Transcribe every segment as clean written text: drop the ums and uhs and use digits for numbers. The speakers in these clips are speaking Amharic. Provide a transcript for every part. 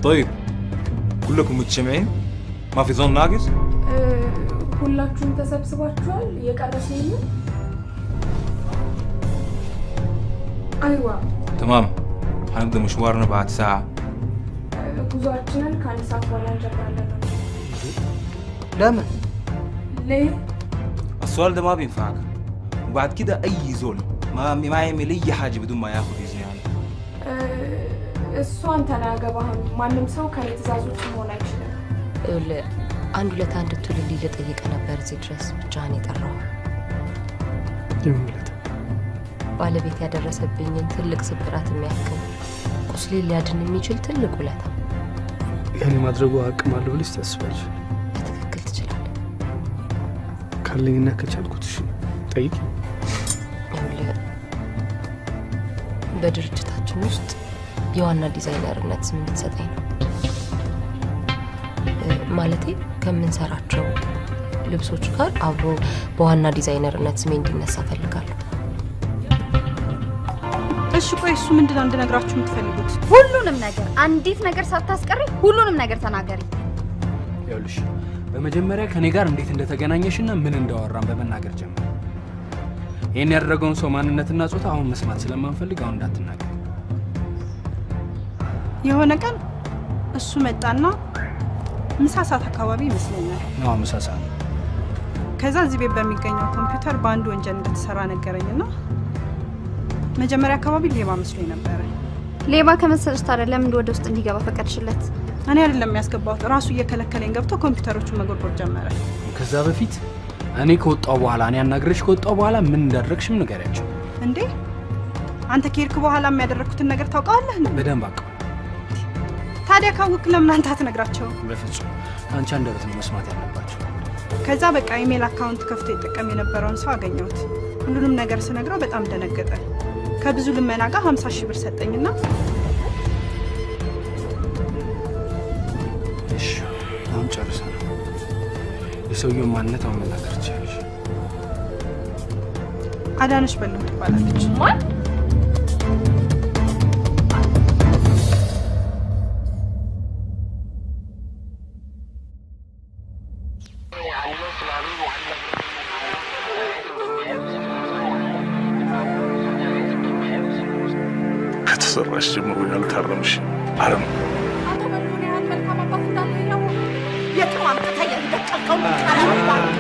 طيب كلكم متجمعين؟ ما في ظن ناقص؟ ሁላችሁም ተሰብስባችኋል? የቀረ ሰው የለም? አይዋ تمام هنبدأ مشوارنا بعد ساعة. ጉዟችንን ከአንድ ሰዓት በኋላ እንጀምራለን። ለምን? ليه؟ السؤال ده ما بينفعك، وبعد كده أي زول ما يعمل أي حاجة بدون ما ياخذ إذن يعني. እሱ አንተን አያገባህም። ማንም ሰው ከኔ ትእዛዝ ውጭ መሆን አይችልም። ይኸውልህ አንድ ውለታ እንድትውልልኝ ልጠይቅህ ነበር እዚህ ድረስ ብቻህን የጠራሁህ። የምን ውለታ? ባለቤት ያደረሰብኝን ትልቅ ስብራት የሚያክም ቁስሌን ሊያድን የሚችል ትልቅ ውለታ። ያን የማድረጉ አቅም አለው ብለሽ ታስባለሽ? በትክክል ትችላለህ። ካለኝና ከቻልኩት እሺ ጠይቂ። ይኸውልህ በድርጅታችን ውስጥ የዋና ዲዛይነርነት ስም እንድትሰጠኝ ነው። ማለቴ ከምንሰራቸው ልብሶች ጋር አብሮ በዋና ዲዛይነርነት ስሜ እንዲነሳ እፈልጋለሁ። እሺ ቆይ እሱ ምንድነው እንድነግራችሁ የምትፈልጉት? ሁሉንም ነገር፣ አንዲት ነገር ሳታስቀሪ ሁሉንም ነገር ተናገሪ። ይኸውልሽ በመጀመሪያ ከኔ ጋር እንዴት እንደተገናኘሽና ምን እንዳወራን በመናገር ጀምር። ይሄን ያደረገውን ሰው ማንነትና ጾታ አሁን መስማት ስለማንፈልግ አሁን እንዳትናገር። የሆነ ቀን እሱ መጣና ምሳ ሰዓት አካባቢ ይመስለኛል። አዎ ምሳ ሰዓት። ከዛ እዚህ ቤት በሚገኘው ኮምፒውተር በአንድ ወንጀል እንደተሰራ ነገረኝና መጀመሪያ አካባቢ ሌባ መስሎኝ ነበረ። ሌባ ከመሰለሽ ታዲያ ለምን ወደ ውስጥ እንዲገባ ፈቀድሽለት? እኔ አይደለም ያስገባሁት፣ ራሱ እየከለከለኝ ገብቶ ኮምፒውተሮቹን መጎርጎር ጀመረ። ከዛ በፊት እኔ ከወጣሁ በኋላ እኔ አናግሬሽ ከወጣሁ በኋላ ምን እንዳደረግሽም ንገሪያቸው። እንዴ አንተ ከሄድክ በኋላ የሚያደረግኩትን ነገር ታውቀዋለህ? በደንብ አውቀዋለሁ። ታዲያ ካወቅክ ለምን አንተ አትነግራቸውም? በፍጹም አንቺ አንደበት ነው መስማት ያለባቸው። ከዛ በቃ email account ከፍቶ ይጠቀም የነበረውን ሰው አገኘሁት። ሁሉንም ነገር ስነግረው በጣም ደነገጠ። ከብዙ ልመና ጋር 50 ሺህ ብር ሰጠኝና እሺ አሁን ጨርሰናል። የሰውየውን ማንነት አሁን መናገር ትችያለሽ። አዳነች በለው ትባላለች። ማን? ከተሰራሽ ጀምሮ ያልታረምሽ አረም አቶ በልሁን ያህል መልካም አባት እንዳለ ያወቅ የትም አምጥተህ ያልደቀልከውን ቃላት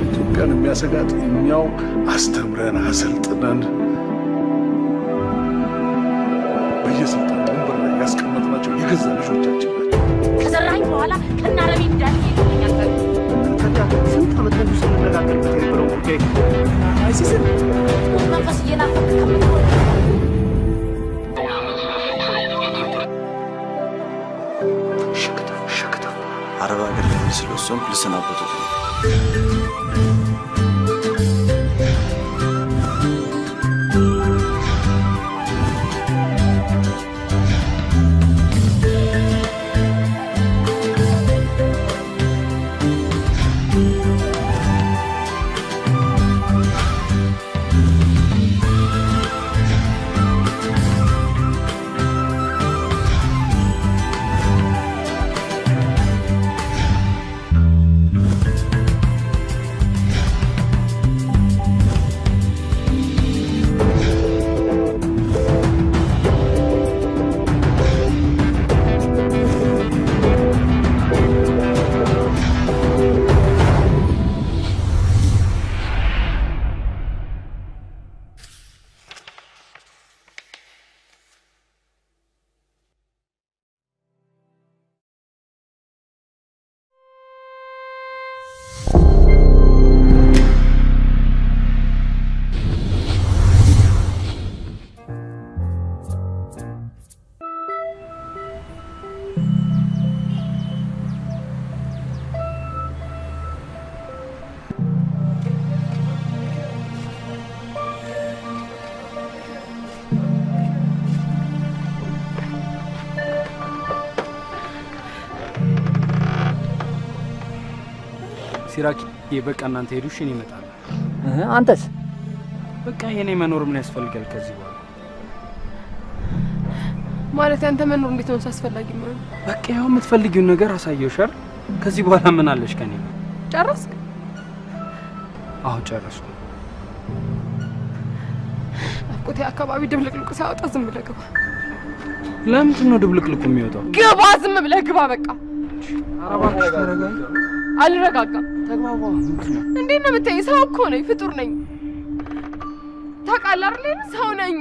ኢትዮጵያን የሚያሰጋት እኛው አስተምረን አሰልጥነን በየስልጣን ወንበር ላይ ያስቀመጥናቸው የገዛ ልጆቻችን ናቸው። ከዘራኝ በኋላ ከናረቢ እንዳልሄድ ይለኛል። ስንት ዓመት ሙሉ ስንነጋገርበት የነበረው ጉዳይ አይሲስን መንፈስ እየናፈቅ ከምትሆን ሸክተፍ አረብ ሀገር ለመሄድ ስለወሰንኩ ልሰናበቱት ነው። ሲራኪ በቃ እናንተ ሄዱ፣ እሺ እኔ እመጣለሁ። አንተስ? በቃ የኔ መኖር ምን ያስፈልጋል ከዚህ በኋላ? ማለት ያንተ መኖር እንዴት ነው አስፈላጊ ማለት? በቃ ያው የምትፈልጊውን ነገር አሳየሁሽ አይደል? ከዚህ በኋላ ምን አለሽ ከኔ? ጨረስክ? አዎ ጨረስኩ። ናፍቆቴ አካባቢ ድብልቅልቁ ሲያወጣ ዝም ብለህ ግባ። ለምንድን ነው ድብልቅልቁ የሚወጣው? ግባ፣ ዝም ብለህ ግባ። በቃ ኧረ እባክሽ ተረጋጊ። አልረጋጋም። ተግባባ። እንዴት ነው የምታየኝ? ሰው እኮ ነኝ፣ ፍጡር ነኝ። ታውቃለህ አይደል? ሰው ነኝ።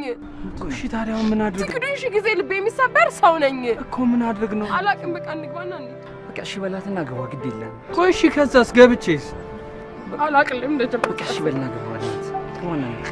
እሺ ታዲያ ምን አድርግ? ትክዱኝ ሺህ ጊዜ ልቤ የሚሰበር ሰው ነኝ እኮ። ምን አድርግ ነው? አላውቅም። በቃ እንግባና እንሂድ። በቃ እሺ በላትና ግባ። ግድ የለም። ቆይ እሺ፣ ከዛስ ገብቼስ? አላውቅም። እንደጀመርኩ በቃ እሺ በልና ግባ። አላት ግባና እንሂድ።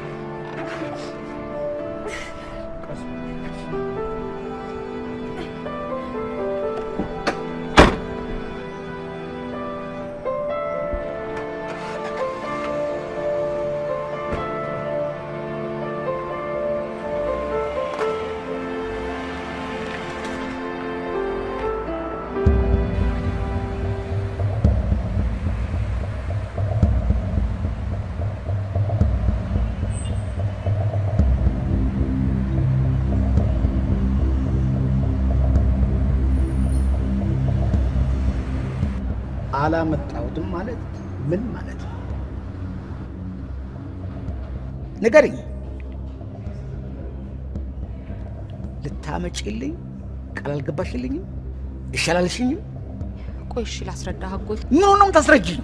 አላመጣሁትም ማለት ምን ማለት ነው? ንገሪኝ። ልታመጪልኝ ቃል አልገባሽልኝም? እሺ አላልሽኝም? ቆይ እሺ ላስረዳህ አጎቴ። ምኑን ነው የምታስረጂኝ?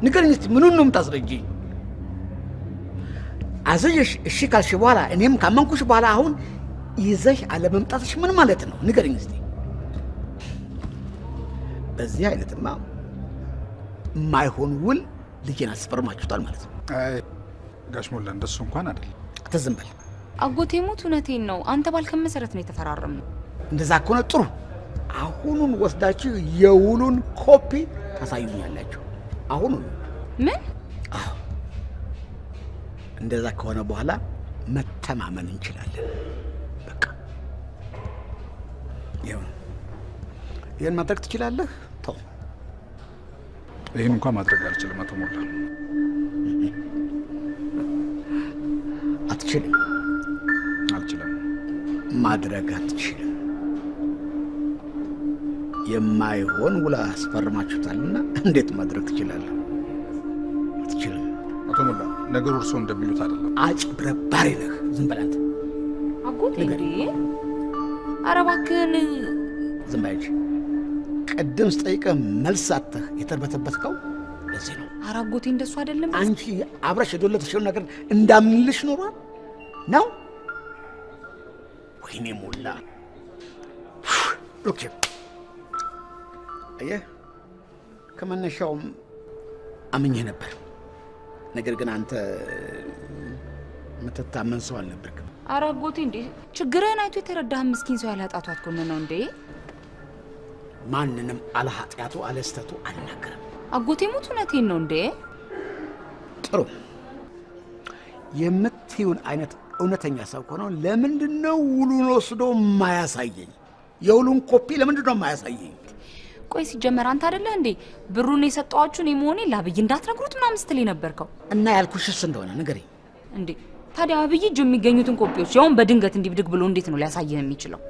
ንገሪኝ እስኪ ምኑን ነው የምታስረጂኝ? አዝዤሽ እሺ ካልሽ በኋላ እኔም ካመንኩሽ በኋላ አሁን ይዘሽ አለመምጣትሽ ምን ማለት ነው? ንገሪኝ እስኪ። በዚህ አይነትማ የማይሆን ውል ልጄን አስፈርማችሁታል ማለት ነው። አይ ጋሽ ሞላ እንደሱ እንኳን አይደለም። አትዝም በል አጎቴ ሙት፣ እውነቴን ነው። አንተ ባልከን መሰረት ነው የተፈራረምነው። እንደዛ ከሆነ ጥሩ። አሁኑን ወስዳችሁ የውሉን ኮፒ ታሳዩኛላችሁ። አሁኑን። ምን? አዎ፣ እንደዛ ከሆነ በኋላ መተማመን እንችላለን። በቃ ይኸው ነው። ይህን ማድረግ ትችላለህ? ተው። ይህን እንኳን ማድረግ አልችልም አቶ ሞላ። አትችልም። አልችልም። ማድረግ አትችልም። የማይሆን ውላ አስፈርማችሁታልና እንዴት ማድረግ ትችላለህ? አትችልም። አቶ ሞላ ነገሩ እርስዎ እንደሚሉት አይደለም። አጭበርባሪ ነህ። ዝም በል አንተ። አጎቴ እንዴ! ኧረ እባክህን ዝም በይ አንቺ። ቅድም ስጠይቅህ መልስ አጥተህ የተርበተበትከው ለዚህ ነው። ኧረ አጎቴ እንደሱ አይደለም። አንቺ አብረሽ የዶለትሽውን ነገር እንዳምንልሽ ኖሯል ነው። ወይኔ ሞላ። Okay፣ አየህ፣ ከመነሻውም አምኜህ ነበር። ነገር ግን አንተ የምትታመን ሰው አልነበርክም። ኧረ አጎቴ እንዴ! ችግርህን አይቶ የተረዳህን ምስኪን ሰው ያለ ኃጢአቱ አትኮንነው እንዴ? ማንንም አለ ኃጢአቱ አለ ስህተቱ አልናገርም። አጎቴ ሙት፣ እውነቴን ነው እንዴ? ጥሩ የምትይውን አይነት እውነተኛ ሰው ከሆነ ለምንድን ነው ውሉን ወስዶ የማያሳየኝ? የውሉን ኮፒ ለምንድን ነው የማያሳየኝ? ቆይ ሲጀመር አንተ አይደለህ እንዴ ብሩን የሰጠኋችሁ እኔ መሆኔን ለአብይ እንዳትነግሩት ምናምን ስትል የነበርከው? እና ያልኩሽስ እንደሆነ ንገሪኝ። እንዴ ታዲያ አብይ እጅ የሚገኙትን ኮፒዎች ያውን በድንገት እንዲህ ብድግ ብሎ እንዴት ነው ሊያሳይህ የሚችለው?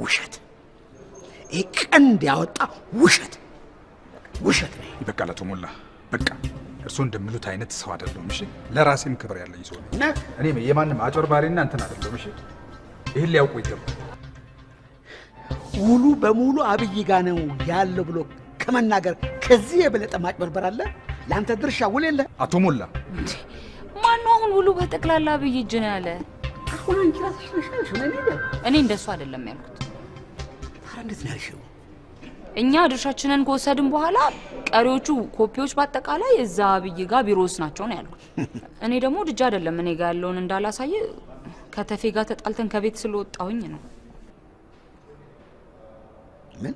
ውሸት! ይሄ ቀንድ ያወጣ ውሸት ውሸት ነው። ይበቃል አቶ ሞላ፣ በቃ። እርስዎ እንደሚሉት አይነት ሰው አይደለሁም። እሺ፣ ለራሴም ክብር ያለኝ ሰው ነኝ። እኔ የማንም አጭበርባሪና እንትን አይደለሁም። እሺ፣ ይህን ሊያውቁ ይገባል። ውሉ በሙሉ አብይ ጋ ነው ያለው ብሎ ከመናገር ከዚህ የበለጠ ማጭበርበር አለ? ለአንተ ድርሻ ውል የለ። አቶ ሞላ ማነው አሁን ውሉ በጠቅላላ አብይ እጅ ነው ያለ? አሁን አንቺ ራስሽ ነሽ ያልሽው። እኔ እንደሱ አይደለም ያልኩት። ታዲያ እንዴት ነው ያልሽው? እኛ ድርሻችንን ከወሰድን በኋላ ቀሪዎቹ ኮፒዎች በአጠቃላይ እዛ አብይ ጋር ቢሮ ውስጥ ናቸው ነው ያልኩት። እኔ ደግሞ ድጃ አይደለም እኔ ጋር ያለውን እንዳላሳይ ከተፌ ጋር ተጣልተን ከቤት ስለወጣሁኝ ነው። ምን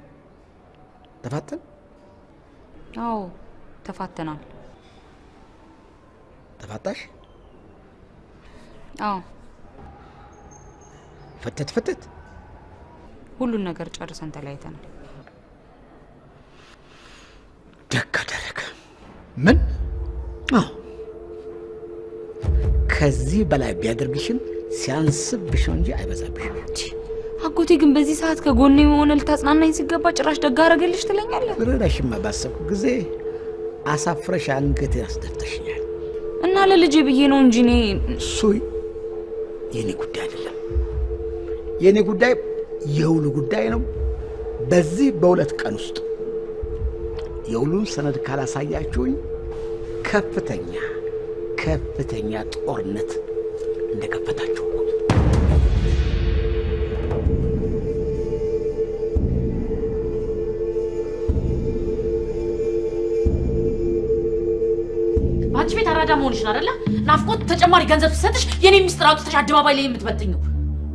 ተፋተን? አዎ ተፋተናል። ተፋታሽ? አዎ። ፍትት ፍትት ሁሉን ነገር ጨርሰን ተለያይተናል። ደግ አደረገ። ምን? አዎ ከዚህ በላይ ቢያደርግሽም ሲያንስብሽ ነው እንጂ አይበዛብሽም። አጎቴ ግን በዚህ ሰዓት ከጎኔ ሆነ ልታጽናናኝ ሲገባ ጭራሽ ደግ አደረገልሽ ትለኛለህ። ልረዳሽማ ባሰብኩ ጊዜ አሳፍረሽ አንገቴን አስደፍተሽኛል። እና ለልጄ ብዬ ነው እንጂ እኔ እሱ የኔ ጉዳይ አይደለም። የኔ ጉዳይ የውሉ ጉዳይ ነው። በዚህ በሁለት ቀን ውስጥ የውሉን ሰነድ ካላሳያችሁኝ ከፍተኛ ከፍተኛ ጦርነት እንደከፈታችሁ። አንቺ ቤት አራዳ መሆንሽን አይደለ? ናፍቆት ተጨማሪ ገንዘብ ስትሰጥሽ የኔ ሚስጥር አውጥተሽ አደባባይ ላይ የምትበትኝው።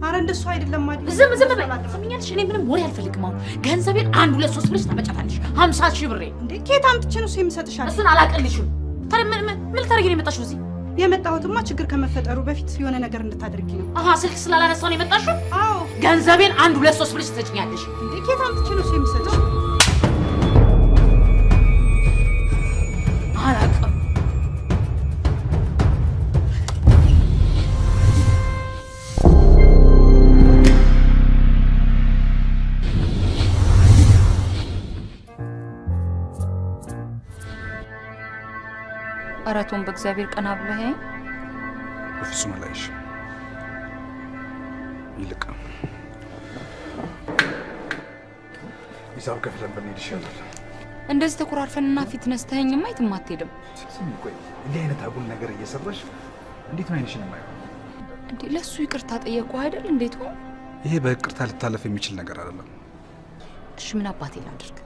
አረ እንደሱ አይደለም ማለት ዝም ዝም በይ። ትሰሚኛለሽ? እኔ ምንም ወሬ አልፈልግም። አሁን ገንዘቤን 1 2 3 ብለሽ ታመጫታለሽ። 50 ሺህ ብሬ እንዴ! ከየት አምጥቼ ነው እሱ የምሰጥሽ? እሱን አላቅልሽም። ታዲያ ምን ምን ልታደርጊ ነው የመጣሽው እዚህ? የመጣሁትማ ችግር ከመፈጠሩ በፊት የሆነ ነገር እንድታደርጊ ነው። አሃ ስልክ ስላላነሳው ነው የመጣሽው? አዎ። ገንዘቤን 1 2 3 ብለሽ ትሰጭኛለሽ። እንዴ! ከየት አምጥቼ ነው እሱ የምሰጥሽ? አላቅም። ኧረ ቶም በእግዚአብሔር ቀና ብለህ በፍጹም አላይሽም። ይልቅ ሂሳብ ከፍለን ብንሄድ ይሻላል። እንደዚህ ተኮራርፈንና ፊት ነስተኸኝማ የትም አትሄድም። ስሚ ቆይ፣ እንዲህ አይነት አጉል ነገር እየሰራሽ እንዴት ነው አይንሽን የማየው? እንዴ ለሱ ይቅርታ ጠየቅኩህ አይደል? እንዴት ሆነ? ይሄ በይቅርታ ልታለፍ የሚችል ነገር አይደለም። እሺ ምን አባቴ ላድርግ?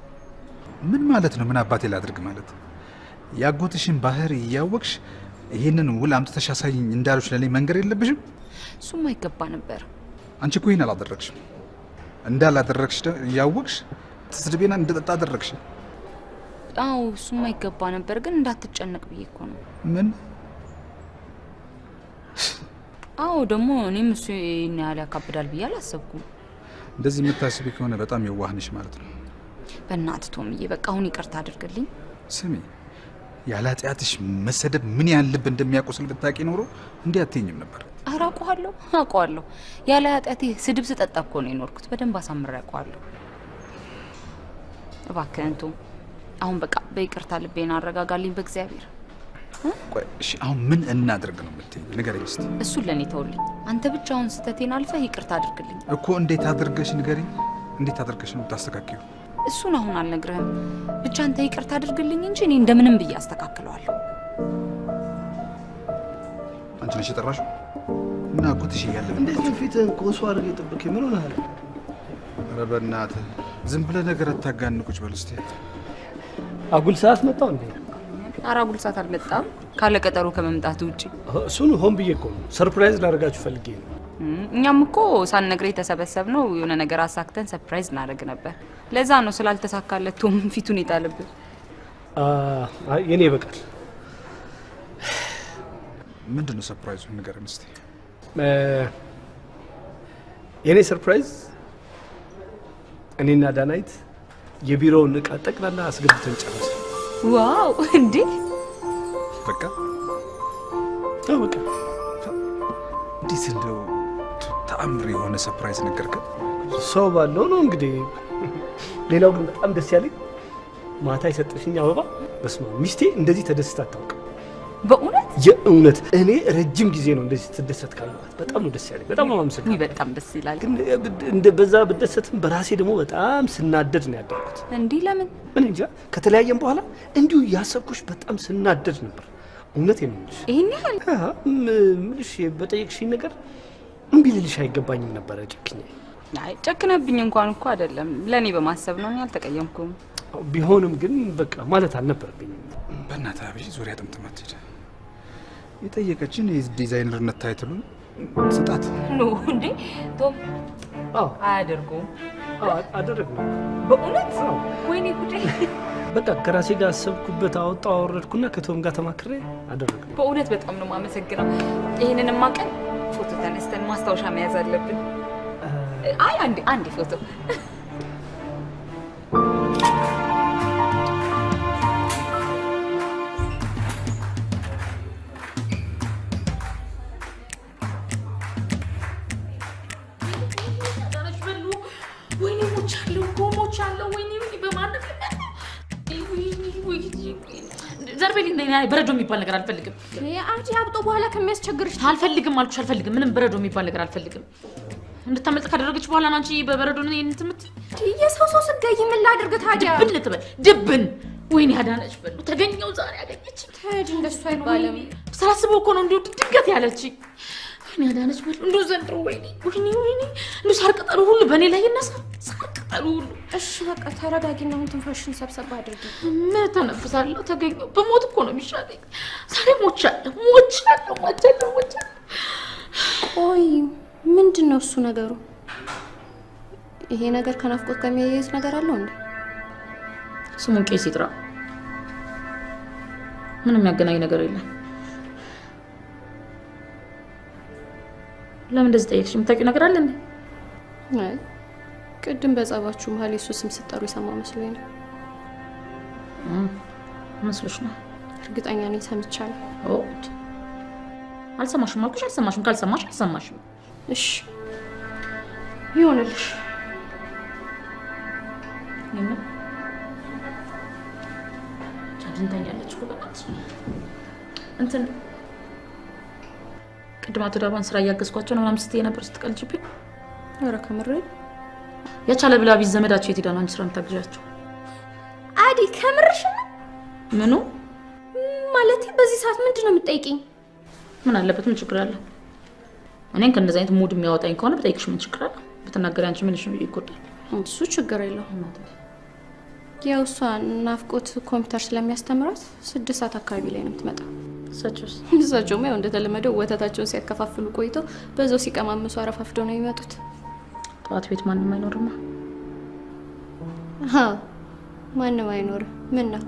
ምን ማለት ነው? ምን አባቴ ላድርግ ማለት? ያጎትሽን ባህሪ እያወቅሽ ይሄንን ውል አምጥተሽ አሳይኝ እንዳሉሽ ለኔ መንገር የለብሽም? እሱማ ይገባ ነበር። አንቺ እኮ ይሄን አላደረግሽም። እንዳላደረግሽ እያወቅሽ ትስድቤና እንደጠጣ አደረግሽ። አዎ እሱማ ይገባ ነበር፣ ግን እንዳትጨነቅ ብዬ እኮ ነው። ምን? አዎ ደግሞ እኔም እሱ ይሄን ያህል ያካብዳል ብዬ አላሰብኩም። እንደዚህ የምታስቢ ከሆነ በጣም የዋህ ነሽ ማለት ነው። በእናትህ ቶምዬ በቃ አሁን ይቅርታ አድርግልኝ። ስሚ፣ ያለ ኃጢአትሽ መሰደብ ምን ያህል ልብ እንደሚያቆስል ብታውቂ ኖሮ እንዲህ አትይኝም ነበር። ኧረ አውቀዋለሁ አውቀዋለሁ። ያለ ኃጢአቴ ስድብ ስጠጣ እኮ ነው የኖርኩት። በደንብ አሳምሬ አውቀዋለሁ። እባክህን ቶም አሁን በቃ በይቅርታ ልቤን አረጋጋልኝ በእግዚአብሔር። ቆይ እሺ፣ አሁን ምን እናድርግ ነው የምትይኝ? ንገረኝ እስቲ። እሱን ለኔ ተውልኝ። አንተ ብቻ አሁን ስህተቴን አልፈህ ይቅርታ አድርግልኝ። እኮ እንዴት አድርገሽ ንገረኝ። እንዴት አድርገሽ ነው የምታስተካክዪው? እሱን አሁን አልነግርህም። ብቻ አንተ ይቅርታ አድርግልኝ እንጂ እኔ እንደምንም ብዬ አስተካክለዋለሁ። አንቺ ነሽ የጠራሽው እና አጎትሽ እያለ እንዴት ነው ፊትህን ኮሶ አድርገህ የጠበቅኸኝ? ምን ሆነሃል? ኧረ በእናትህ ዝም ብለህ ነገር አታጋንን። ቁጭ በል እስቲ። አጉል ሰዓት መጣሁ እንዴ? ኧረ አጉል ሰዓት አልመጣም፣ ካለ ቀጠሮ ከመምጣቱ ውጪ። እሱን ሆን ብዬ እኮ ነው፣ surprise ላደርጋችሁ ፈልጌ ነው። እኛም እኮ ሳንነግርህ የተሰበሰብነው የሆነ ነገር አሳክተን surprise እናደርግ ነበር። ለዛ ነው ስላልተሳካለት ቶም ፊቱን የጣለብን። አይ የኔ ይበቃል። ምንድን ነው surprise ኡ? ንገረን እስቲ። የኔ surprise እኔና ዳናይት የቢሮውን እቃ ጠቅላላ አስገብተን ጨረስን። Wow! እንዴ በቃ አዎ በቃ። እንዴት እንደው ተአምር የሆነ surprise ነገርከን። ሰው ባለው ነው እንግዲህ። ሌላው ግን በጣም ደስ ያለኝ ማታ የሰጠሽኝ አበባ፣ በስመ አብ ሚስቴ እንደዚህ ተደስታ አታውቅም። በእውነት የእውነት እኔ ረጅም ጊዜ ነው እንደዚህ ስትደሰት ካየኋት። በጣም ነው ደስ ያለኝ። በጣም ነው የማመሰግነው። በጣም ደስ ይላል። ግን እንደ በዛ ብደሰትም በራሴ ደግሞ በጣም ስናደድ ነው ያደርኩት። እንዲህ ለምን? ምን እንጃ። ከተለያየም በኋላ እንዲሁ እያሰብኩሽ በጣም ስናደድ ነበር። እውነቴን ነው የምልሽ። ይሄን ያህል ምልሽ በጠየቅሽኝ ነገር እምቢ ልልሽ አይገባኝም ነበረ። ጨክኜ አይ ጨክነብኝ እንኳን እኮ አይደለም፣ ለእኔ በማሰብ ነው። እኔ አልተቀየምኩም። ቢሆንም ግን በቃ ማለት አልነበረብኝም። በእናትህ አብይ ዙሪያ ጥምጥም አትሂድ። የጠየቀችን የዲዛይነርነት title ኡን ስጣት። No እንዴ ቶም፣ አያደርጉም። አደረግነው። በእውነት ወይኔ ጉዴ። በቃ ከራሴ ጋር አሰብኩበት፣ አወጣሁ አወረድኩና ከቶም ጋር ተማክሬ አደረግነው። በእውነት በጣም ነው የማመሰግነው። ይሄንንማ ቀን ፎቶ ተነስተን ማስታወሻ መያዝ አለብን። አይ አንዴ አንዴ ፎቶ ዘርቤልኝ። በረዶ የሚባል ነገር አልፈልግም። አዲ አብጦ በኋላ ከሚያስቸግርሽ አልፈልግም አልኩሽ፣ አልፈልግም። ምንም በረዶ የሚባል ነገር አልፈልግም። እንድታመልጥ ካደረገች በኋላ ነው አንቺ በበረዶ ነው ይሄን ትምት። የሰው ሰው ስገይ ምን ላድርግ ታዲያ? ድብን ትበል ድብን። ወይኔ አዳነች በሉ ተገኘው ዛሬ አገኘች። ተይ እንደሱ አይባልም። ሳላስበው እኮ ነው እንዲሁ ድንገት ያለችኝ። ወይኔ አዳነች በሉ እንደው ዘንድሮ ወይኔ ወይኔ ወይኔ እንደው ሳር ቅጠሉ ሁሉ በእኔ ላይ ይነሳ። ሳር ቅጠሉ ሁሉ። እሺ በቃ ተረጋጊና አሁን ትንፋሽን ሰብሰብ አድርጊ። ምን ተነፍሳለሁ? ተገኘው በሞት እኮ ነው የሚሻለኝ። ዛሬ ሞቻለሁ ሞቻለሁ ሞቻለሁ ሞቻለሁ። ቆይ ምንድን ነው እሱ ነገሩ? ይሄ ነገር ከናፍቆት ጋር የሚያያይዝ ነገር አለው እንዴ? ስሙን ቄስ ይጥራ። ምንም የሚያገናኝ ነገር የለም። ለምን እንደዚህ ጠየቅሽ? የምታውቂው ነገር አለ እንዴ? አይ ቅድም በጸባችሁ መሀል የሱ ስም ስትጠሩ የሰማሁ መስሎኝ ነው። መስሎሽ ነው? እርግጠኛ ነኝ ሰምቻለሁ። ኦ አልሰማሽም አልኩሽ። አልሰማሽም። ካልሰማሽ አልሰማሽም። እሺ ይሁንልሽ። ምን አግኝታኛለች እኮ በእናትሽ። እንትን ቅድም አቶ ዳባን ስራ እያገዝኳቸው ነው ምናምን ስትይ ነበር ስትቀልጂብኝ። ኧረ ከምሬ ያቻለ ብላ ቢዝ ዘመዳቸው የት ሄዳ ነው አንቺ ስራ የምታግዣቸው? አዲ ከምርሽ ነው? ምኑ ማለቴ በዚህ ሰዓት ምንድን ነው የምትጠይቂኝ? ምን አለበት? ምን ችግር አለ? እኔን ከእንደዚህ አይነት mood የሚያወጣኝ ከሆነ ብጠይቅሽ ምን ችግር አለ? ብትናገሪ አንቺ ምንሽ ይጎዳል? እሱ ችግር የለውም። ያው እሷ ናፍቆት ኮምፒውተር ስለሚያስተምራት 6 ሰዓት አካባቢ ላይ ነው የምትመጣው። እሳቸውስ? እሳቸውም ያው እንደተለመደው ወተታቸውን ሲያከፋፍሉ ቆይተው በዛው ሲቀማምሱ አረፋፍደው ነው የሚመጡት። ጠዋት ቤት ማንም አይኖርማ? አዎ ማንም አይኖርም። ምን ነው?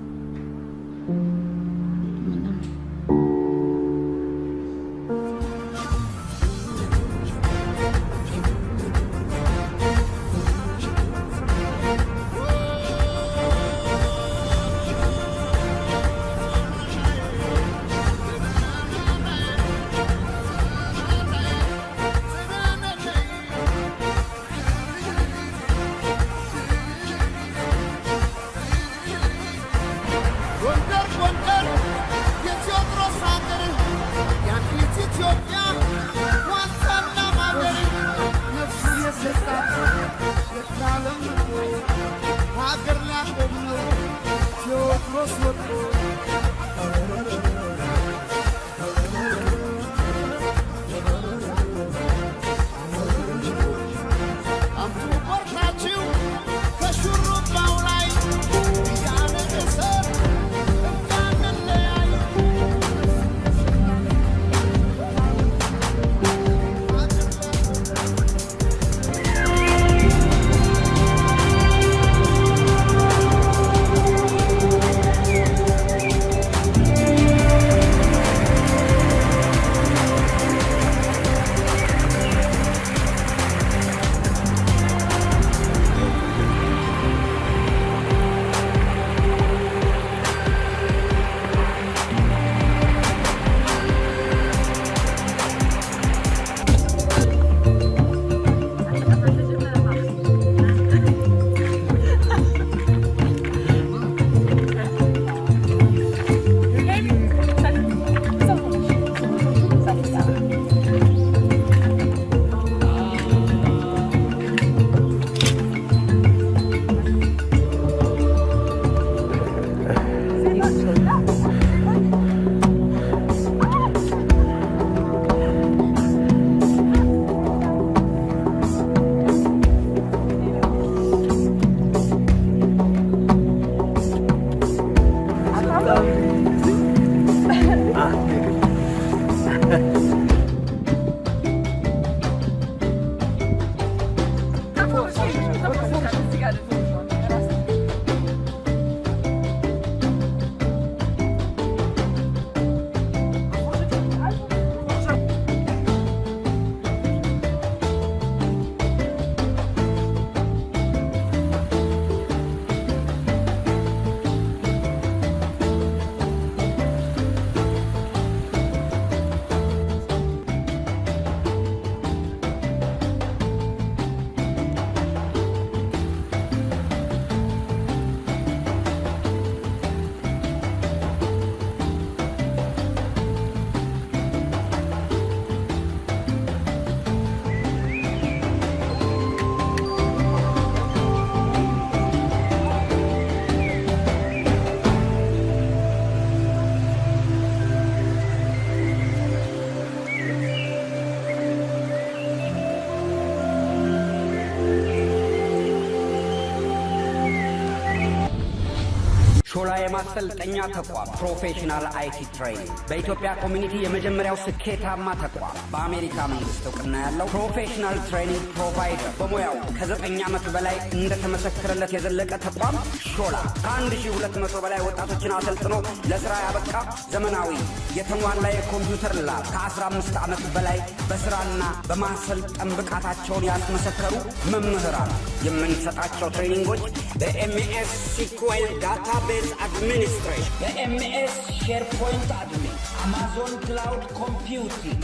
ሾላ የማሰልጠኛ ተቋም professional IT training በኢትዮጵያ community የመጀመሪያው ስኬታማ ተቋም፣ በአሜሪካ መንግስት እውቅና ያለው professional training provider፣ በሙያው ከ9 ዓመት በላይ እንደተመሰከረለት የዘለቀ ተቋም ሾላ፣ ከ1200 በላይ ወጣቶችን አሰልጥኖ ለስራ ያበቃ ዘመናዊ የተሟላ የኮምፒውተር lab፣ ከ15 ዓመት በላይ በስራና በማሰልጠን ብቃታቸውን ያስመሰከሩ መምህራን። የምንሰጣቸው training ኦች በ MS SQL database administration፣ በ MS SharePoint admin፣ Amazon cloud computing።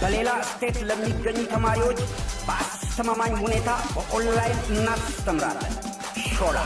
በሌላ state ለሚገኙ ተማሪዎች በአስተማማኝ ሁኔታ በኦንላይን እናስተምራለን። ሾላ።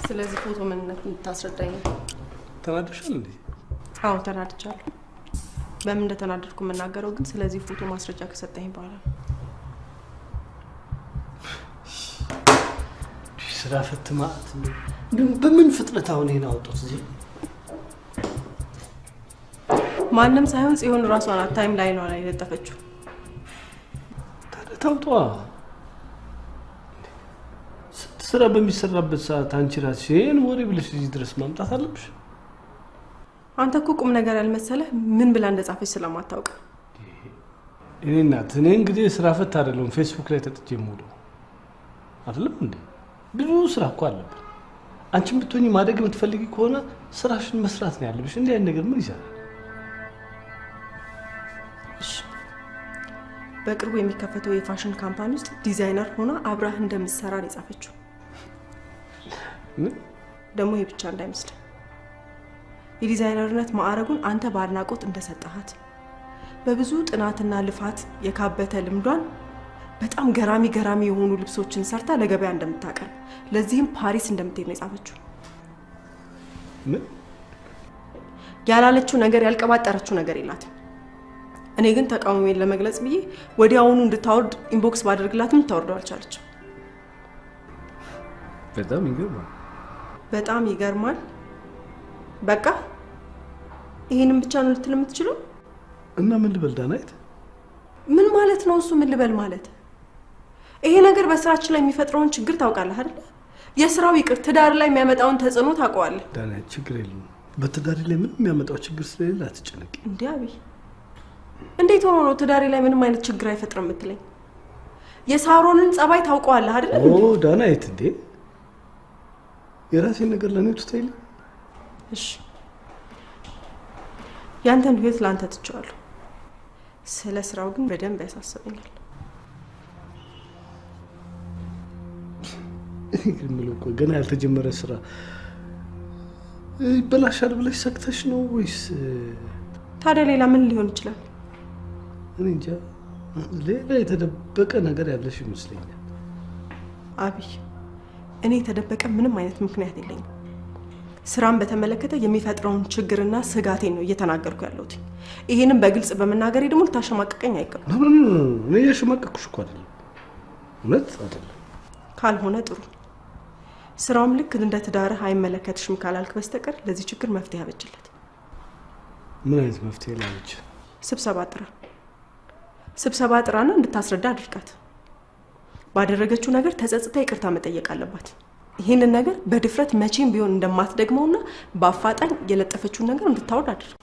ስለዚህ ፎቶ ምንነት እንድታስረዳኝ ነው። ተናደሻል እንዴ? አዎ ተናድቻለሁ። በምን እንደተናደድኩ የምናገረው ግን ስለዚህ ፎቶ ማስረጃ ከሰጠኝ በኋላ ነው። ስራ ፈት ማለት በምን ፍጥነት አሁን ይሄን አወጡት እዚህ? ማንም ሳይሆን ጽዮን ራሷ ናት timeline ኗ ላይ የለጠፈችው። ታዲያ ታውጧ። ስንት ስራ በሚሰራበት ሰዓት አንቺ ራስሽ ይሄን ወሬ ብለሽ እዚህ ድረስ ማምጣት አለብሽ? አንተ እኮ ቁም ነገር ያልመሰለህ ምን ብላ እንደጻፈች ስለማታውቅ። እኔ እናት፣ እኔ እንግዲህ ስራ ፈት አይደለሁም። ፌስቡክ ላይ ተጥጄ የምውለው አይደለም እንዴ? ብዙ ስራ እኮ አለብን። አንቺም ብትሆኚ ማደግ የምትፈልጊ ከሆነ ስራሽን መስራት ነው ያለብሽ። እንዲህ አይነት ነገር ምን ይሰራል? እሺ፣ በቅርቡ የሚከፈተው የ fashion company ውስጥ ዲዛይነር ሆና አብራህ እንደምትሰራ ነው የጻፈችው። ምን? ደግሞ ይሄ ብቻ እንዳይመስልህ፣ የዲዛይነርነት ማዕረጉን አንተ በአድናቆት እንደሰጠሃት፣ በብዙ ጥናትና ልፋት የካበተ ልምዷን በጣም ገራሚ ገራሚ የሆኑ ልብሶችን ሰርታ ለገበያ እንደምታቀርብ፣ ለዚህም ፓሪስ እንደምትሄድ ነው የጻፈችው። ምን? ያላለችው ነገር ያልቀባጠረችው ነገር የላትም። እኔ ግን ተቃውሞዬን ለመግለጽ ብዬ ወዲያውኑ እንድታወርድ inbox ባደርግላትም ልታወርደው አልቻለችም። በጣም ይገርማል። በጣም ይገርማል። በቃ ይሄንን ብቻ ነው ልትል የምትችለው? እና ምን ልበል ዳናይት? ምን ማለት ነው እሱ? ምን ልበል ማለት? ይሄ ነገር በስራችን ላይ የሚፈጥረውን ችግር ታውቃለህ አይደል? የስራው ይቅር ትዳር ላይ የሚያመጣውን ተጽዕኖ ታውቀዋለህ። ዳናይት ችግር የለውም። በትዳሬ ላይ ምንም የሚያመጣው ችግር ስለሌለ አትጨነቂ። እንዴ አብይ፣ እንዴት ሆኖ ነው ትዳሬ ላይ ምንም አይነት ችግር አይፈጥርም የምትለኝ? የሳሮንን ጸባይ ታውቀዋለህ አይደል? ኦ ዳናይት፣ እንዴ የራሴን ነገር ለኔ ትተይልኝ። እሺ ያንተን ህይወት ላንተ ትቼዋለሁ። ስለ ስራው ግን በደንብ ያሳስበኛል። እኔ ግን የምለው እኮ ገና ያልተጀመረ ስራ ይበላሻል ብለሽ ሰግተሽ ነው ወይስ? ታዲያ ሌላ ምን ሊሆን ይችላል? እኔ እንጃ። ሌላ የተደበቀ ነገር ያለሽ ይመስለኛል። አብይ፣ እኔ የተደበቀ ምንም አይነት ምክንያት የለኝም። ስራን በተመለከተ የሚፈጥረውን ችግርና ስጋቴን ነው እየተናገርኩ ያለሁት። ይሄንን በግልጽ በመናገሬ ደግሞ ልታሸማቅቀኝ አይገባም። No፣ እኔ እያሸማቀቅኩሽ እኮ አይደለም፣ እውነት አይደለም። ካልሆነ ጥሩ። ስራውም ልክ እንደ ትዳርህ አይመለከትሽም ካላልክ በስተቀር ለዚህ ችግር መፍትሄ አበጅለት። ምን አይነት መፍትሄ ላበጅ? ስብሰባ ጥራ። ስብሰባ ጥራና እንድታስረዳ አድርጋት። ባደረገችው ነገር ተጸጽታ ይቅርታ መጠየቅ አለባት። ይህንን ነገር በድፍረት መቼም ቢሆን እንደማትደግመውና በአፋጣኝ የለጠፈችውን ነገር እንድታወርድ አድርግ።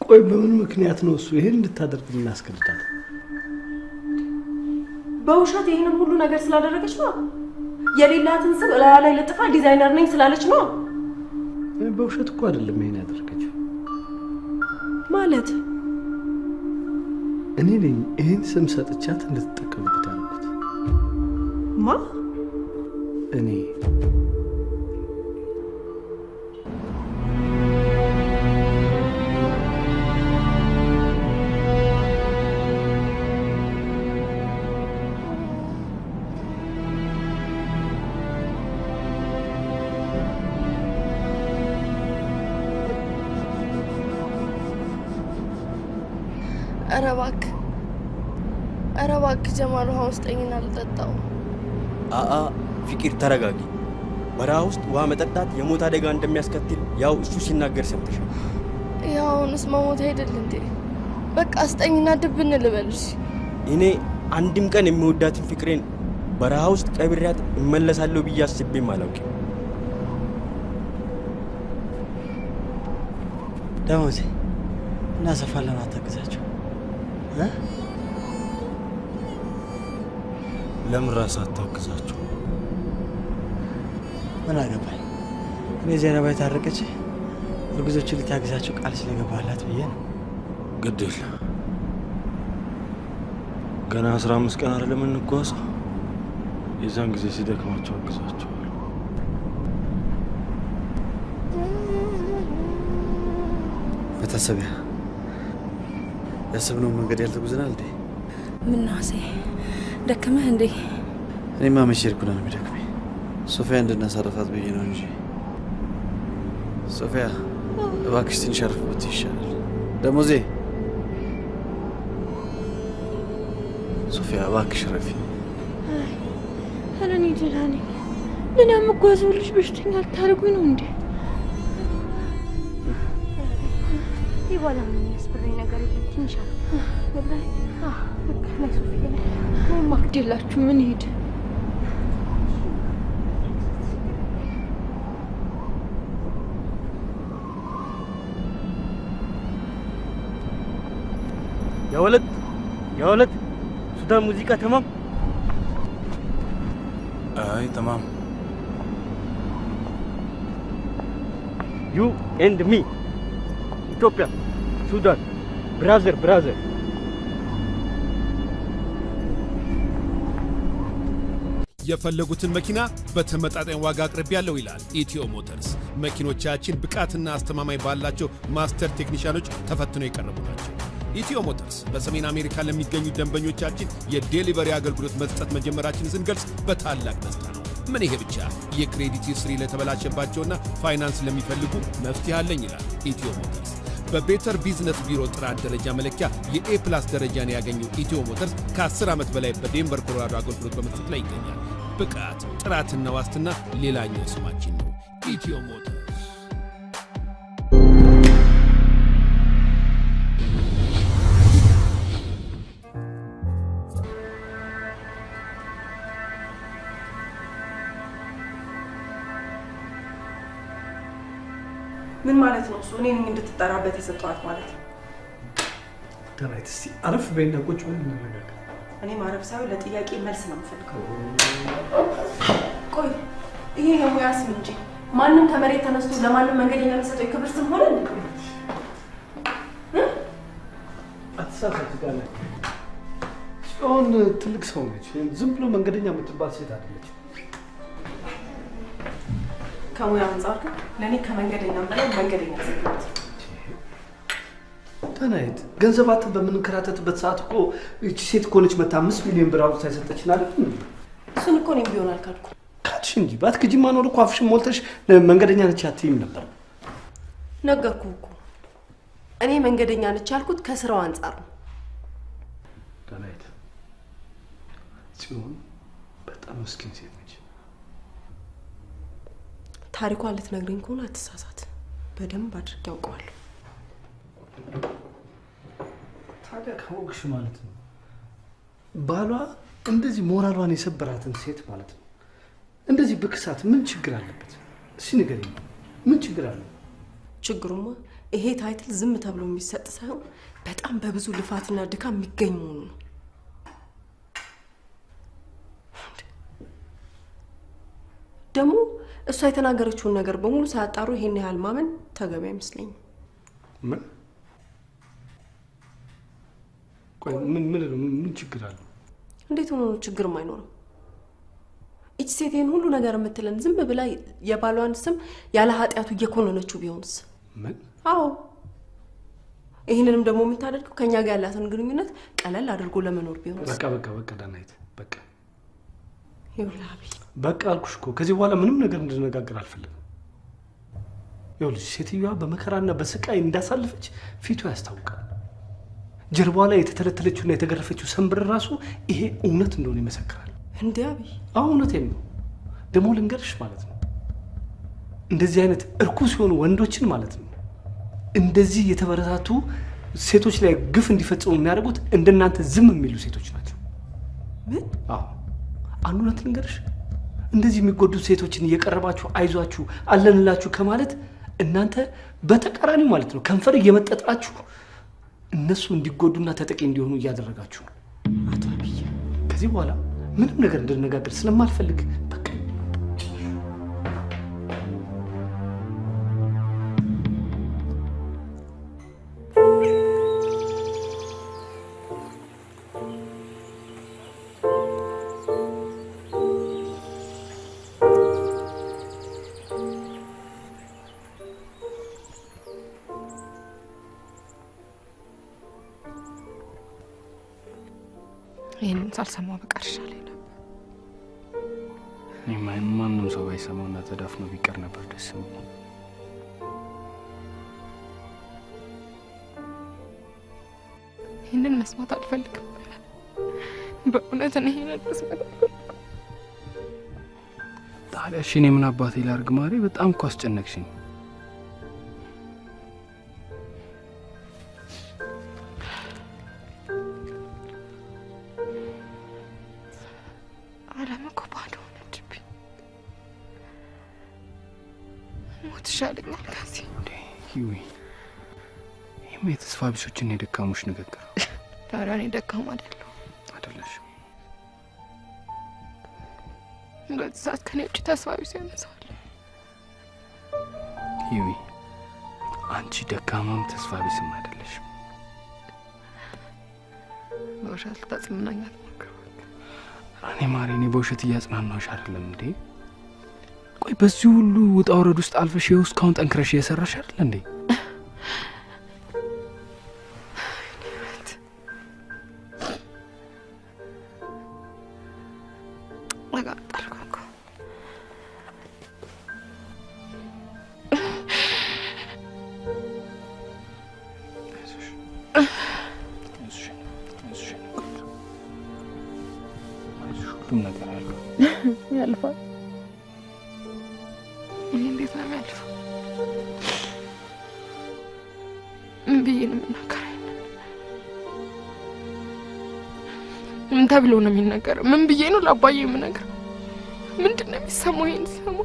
ቆይ በምን ምክንያት ነው እሱ ይሄን እንድታደርግ የምናስገድዳት? በውሸት ይህንን ሁሉ ነገር ስላደረገች ነው። የሌላትን ስም እላያ ላይ ለጥፋ ዲዛይነር ነኝ ስላለች ነው። በውሸት እኮ አይደለም ይሄን ያደረገችው። ማለት እኔ ነኝ ይሄን ስም ሰጥቻት እንድትጠቀምበት ያደረኩት። ማ? እኔ። ኧረ እባክህ፣ ኧረ እባክህ ጀማል ውሃውን ስጠኝና ልጠጣው። አአ ፍቅር ተረጋጊ። በረሃ ውስጥ ውሃ መጠጣት የሞት አደጋ እንደሚያስከትል ያው እሱ ሲናገር ሰምተሻል። ያው አሁንስ መሞት አይደል እንዴ? በቃ ስጠኝና ድብን ልበልሽ። እኔ አንድም ቀን የሚወዳትን ፍቅሬን በረሃ ውስጥ ቀብሬያት እመለሳለሁ ብዬ አስቤም አላውቅም። ደሞዜ እናሰፋለን፣ አታግዛቸው። ለምን ራስህ አታግዛቸው? ምን አገባኝ እኔ። ዜናባ የታረቀች እርጉዞችን ልታግዛቸው ቃል ስለገባላት ብዬ ነው። ግድ የለም ገና 15 ቀን አይደለም እንጓዘው። የዛን ጊዜ ሲደክማቸው አግዛቸዋለሁ። መታሰቢያ ያሰብነውን መንገድ ያልተጉዘናል እንዴ? ምነው አሴ ደከመህ እንዴ? እኔማ መቼ ሄድኩና ነው የሚደክመኝ? ሶፊያ እንድናሳርፋት ብዬ ነው እንጂ። ሶፊያ እባክሽ ትንሽ አረፍ ብትይ ይሻላል። ደሞዜ ሶፊያ እባክሽ ረፊ። ኧረ እኔ ደህና ነኝ። ደህና የምጓዘው ልጅ በሽተኛ ልታደርጉኝ ነው እንዴ? ይባላ ምን የሚያስፈራኝ ነገር የለም። ትንሽ አረፍ ወላሂ። በቃ ላይ ሶፊያ ላይ ማክድ የላችሁ ምን ሄድ يا ولد يا ولد ሱዳን ሙዚቃ تمام؟ አይ تمام። You and me ኢትዮጵያ ሱዳን brother brother። የፈለጉትን መኪና በተመጣጣኝ ዋጋ አቅርቤያለሁ ይላል ኢትዮ ሞተርስ። መኪኖቻችን ብቃትና አስተማማኝ ባላቸው master ቴክኒሻኖች ተፈትነው የቀረቡ ናቸው። ኢትዮ ሞተርስ በሰሜን አሜሪካ ለሚገኙ ደንበኞቻችን የ delivery አገልግሎት መስጠት መጀመራችንን ስንገልጽ በታላቅ ደስታ ነው። ምን ይሄ ብቻ፣ የ credit history ለተበላሸባቸውና ፋይናንስ ለሚፈልጉ መፍትሄ አለኝ ይላል ኢትዮ ሞተርስ። በ Better Business Bureau ጥራት ደረጃ መለኪያ የ A+ ደረጃን ያገኘው ኢትዮ ሞተርስ ከ10 ዓመት በላይ በዴንቨር ኮሎራዶ አገልግሎት በመስጠት ላይ ይገኛል። ብቃት፣ ጥራትና ዋስትና ሌላኛው ስማችን ነው። ኢትዮ ሞተርስ። ምን ማለት ነው እሱ? እኔ ነኝ እንድትጠራበት የሰጠኋት ማለት ነው። ዳናይት፣ እስቲ አረፍ በይና ቁጭ ብለን እንነጋገር። እኔ ማረፍ ሳይሆን ለጥያቄ መልስ ነው የምፈልገው። ቆይ ይሄ የሙያ ስም እንጂ ማንም ከመሬት ተነስቶ ለማንም መንገደኛ የሚሰጠው የክብር ስም ሆነ እንዴ? አትሳሳች ዳናይት። ጽዮን ትልቅ ሰው ነች። ዝም ብሎ መንገደኛ የምትባል ሴት አይደለች። ከሙያ አንጻር ግን ለእኔ ከመንገደኛም በላይ መንገደኛ ሴት ናት። ዳናይት፣ ገንዘባትን በምንከራተትበት ሰዓት እኮ ይቺ ሴት እኮ ነች መታ 5 ሚሊዮን ብር አውጥታ የሰጠችን አይደል? እሱን እኮ እኔም ቢሆን አልካድኩም። ካድሽ እንጂ ባትክጂማ ኖሮ እኮ አፍሽን ሞልተሽ መንገደኛ ነች አትይም ነበር። ነገርኩህ እኮ እኔ መንገደኛ ነች ያልኩት ከስራው አንጻር ነው። ዳናይት፣ ጽዮን በጣም ምስኪን ሴት ነች። ታሪኳን ልትነግረኝ ከሆነ አትሳሳት፣ በደንብ አድርጌ አውቀዋለሁ። ታዲያ ካወቅሽ ማለት ነው ባሏ እንደዚህ ሞራሏን የሰበራትን ሴት ማለት ነው እንደዚህ ብክሳት ምን ችግር አለበት? እስኪ ንገሪኝ፣ ምን ችግር አለ? ችግሩማ ይሄ title ዝም ተብሎ የሚሰጥ ሳይሆን በጣም በብዙ ልፋትና ድካም የሚገኝ መሆኑ ነው። ደግሞ እሷ የተናገረችውን ነገር በሙሉ ሳያጣሩ ይሄን ያህል ማመን ተገቢ አይመስለኝም። ምን? ቆይ ምን ምን ምን ችግር አለው? እንዴት ሆኖ ነው ችግር የማይኖረው? እቺ ሴት ይሄን ሁሉ ነገር የምትለን ዝም ብላ የባሏን ስም ያለ ኃጢአቱ እየኮነነችው ቢሆንስ? ምን? አዎ፣ ይህንንም ደግሞ የምታደርገው ከኛ ጋር ያላትን ግንኙነት ቀለል አድርጎ ለመኖር ቢሆንስ? በቃ በቃ በቃ ዳናይት፣ በቃ ይኸውልህ አብይ፣ በቃ አልኩሽ እኮ ከዚህ በኋላ ምንም ነገር እንድነጋገር አልፈልግም። ይኸውልሽ ሴትዮዋ በመከራና በስቃይ እንዳሳለፈች ፊቷ ያስታውቃል። ጀርባዋ ላይ የተተለተለችውና የተገረፈችው ሰንብር ራሱ ይሄ እውነት እንደሆነ ይመሰክራል። እንዴ አብይ፣ አዎ እውነቴን ነው። ደግሞ ልንገርሽ ማለት ነው እንደዚህ አይነት እርኩስ የሆኑ ወንዶችን ማለት ነው እንደዚህ የተበረታቱ ሴቶች ላይ ግፍ እንዲፈጽሙ የሚያደርጉት እንደናንተ ዝም የሚሉ ሴቶች ናቸው። ምን? አዎ አንድ እውነት ልንገርሽ፣ እንደዚህ የሚጎዱ ሴቶችን እየቀረባችሁ አይዟችሁ አለንላችሁ ከማለት እናንተ በተቃራኒው ማለት ነው ከንፈር እየመጠጣችሁ እነሱ እንዲጎዱና ተጠቂ እንዲሆኑ እያደረጋችሁ ነው። አቶ አብይ፣ ከዚህ በኋላ ምንም ነገር እንድንነጋገር ስለማልፈልግ በቃ ይህንን ሳልሰማ በቀር ይሻለኝ ነበር። እኔማ ማንም ሰው ባይሰማውና ተዳፍኖ ቢቀር ነበር ደስ የሚለኝ። ይህንን መስማት አልፈልግም። በእውነት እኔ ይህንን መስማት አልፈልግም። ታዲያ እሺ እኔ ምን አባቴ ላድርግ ማሬ? በጣም እኮ አስጨነቅሽኝ። ዓለም እኮ ባዶ ሆነችብኝ። ሞት ይሻለኛል ከዚህ። ይዊ ይህም የተስፋ ቢሶችና የደካሞች ንግግር። ታዲያ እኔ ደካማ አይደለሁም? አይደለሽም። በዚህ ሰዓት ከኔ ውጭ ተስፋ ቢስ የሆነ ሰው አለ? ይዊ አንቺ ደካማም ተስፋ ቢስም አይደለሽም። በውሸት ልታጽናናኝ አትሞክር። እኔ ማሬ፣ እኔ በውሸት እያጽናናሁሽ አይደለም እንዴ። ቆይ በዚህ ሁሉ ውጣ ውረድ ውስጥ አልፈሽ ይኸው እስካሁን ጠንክረሽ እየሰራሽ አይደል እንዴ? ተቃጠልኩ እኮ። አይዞሽ፣ አይዞሽ፣ አይዞሽ፣ ሁሉም ነገር ያልፋል። ያልፋል። እኔ እንዴት ነው የሚያልፈው? ምን ብዬ ነው የምናገረው? ምን ተብሎ ነው የሚነገረው? ምን ብዬ ነው ለአባዬ የምነግረው? ምንድን ነው የሚሰማው ይሄን ሲሰማ?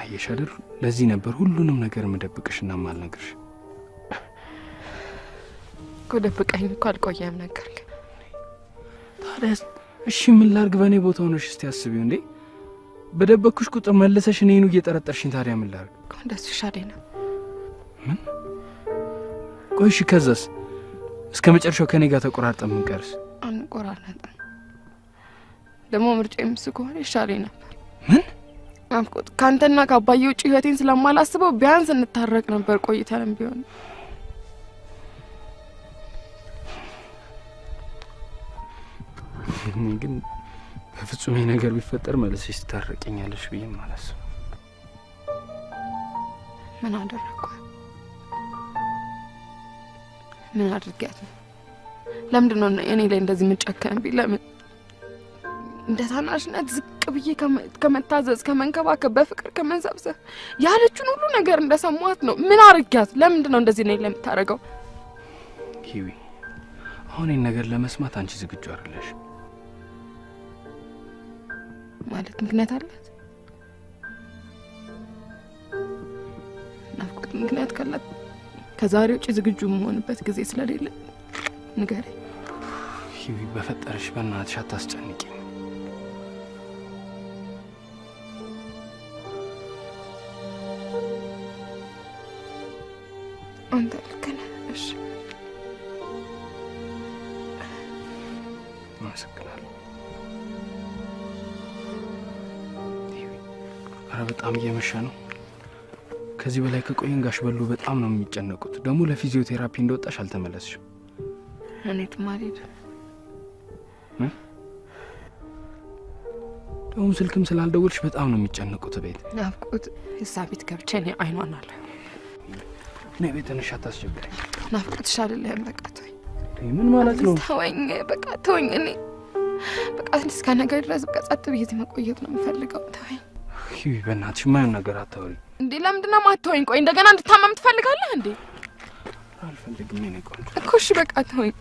አየሽ አይደል? ለዚህ ነበር ሁሉንም ነገር የምደብቅሽና የማልነግርሽ። እኮ ደብቀኝ እኮ አልቆየህም ነገርከኝ። ታዲያ እሺ ምን ላድርግ? በእኔ ቦታ ሆነሽ እስቲ አስቢው እንዴ። በደበቅኩሽ ቁጥር መልሰሽ እኔኑ እየጠረጠርሽኝ፣ ታዲያ ምን ላድርግ? እኮ እንደሱ ይሻለኝ ነበር። ምን? ቆይ እሺ ከዛስ? እስከ መጨረሻው ከኔ ጋር ተቆራርጠን የምንቀርስ? አንቆራረጥም። ደግሞ ምርጫዬም እሱ ከሆነ ይሻለኝ ነበር። ምን? ናፍቆት ከአንተና ከአባዬ ውጭ ህይወቴን ስለማላስበው ቢያንስ እንታረቅ ነበር ቆይተንም ቢሆን። እኔ ግን በፍጹም ይሄ ነገር ቢፈጠር መልሰሽ ትታረቂኛለሽ ብዬም አላስብም። ምን አደረግኳት? ምን አድርጊያት ነው? ለምንድን ነው እኔ ላይ እንደዚህ የምትጨከንብኝ? ለምን እንደ ታናሽነት ዝቅ ብዬ ከመታዘዝ ከመንከባከብ በፍቅር ከመንሰብሰብ ያለችውን ሁሉ ነገር እንደሰማት ነው? ምን አድርጊያት? ለምንድን ነው እንደዚህ እኔ ላይ የምታደርገው? ሂዊ፣ አሁን ይሄን ነገር ለመስማት አንቺ ዝግጁ አይደለሽ። ማለት ምክንያት አላት? ናፍቆት ምክንያት ካላት ከዛሬ ውጪ ዝግጁ የምሆንበት ጊዜ ስለሌለ ንገረኝ። ሂዊ፣ በፈጠረሽ በእናትሽ አታስጨንቂኝ። አንተ ልክ ነህ። እሺ አመሰግናለሁ። ኧረ በጣም እየመሸ ነው። ከዚህ በላይ ከቆየን ጋሽ በሉ በጣም ነው የሚጨነቁት። ደግሞ ለፊዚዮቴራፒ እንደወጣሽ አልተመለስሽም። እኔ የትም አልሄድም። ደግሞ ስልክም ስላልደወልሽ በጣም ነው የሚጨነቁት ቤት። ናፍቆት እዛ ቤት ገብቼ እኔ አይኗን አላየሁም። እኔ ቤት ትንሽ አታስቸግረኝ። ናፍቆት ይሻልልህም። በቃ ተወኝ። ምን ማለት ነው? ተወኝ፣ በቃ ተወኝ። እኔ በቃ እስከ ነገ ድረስ በቃ ጸጥ ብዬ እዚህ መቆየት ነው የምፈልገው። ተወኝ። ሂዊ፣ በእናትሽ የማይሆን ነገር አታውሪ። እንዴ ለምንድን ነው የማትተወኝ? ቆይ እንደገና እንድታመም ትፈልጋለህ እንዴ? አልፈልግም የኔ ቆንጆ። እኮ እሺ በቃ ተወኝ።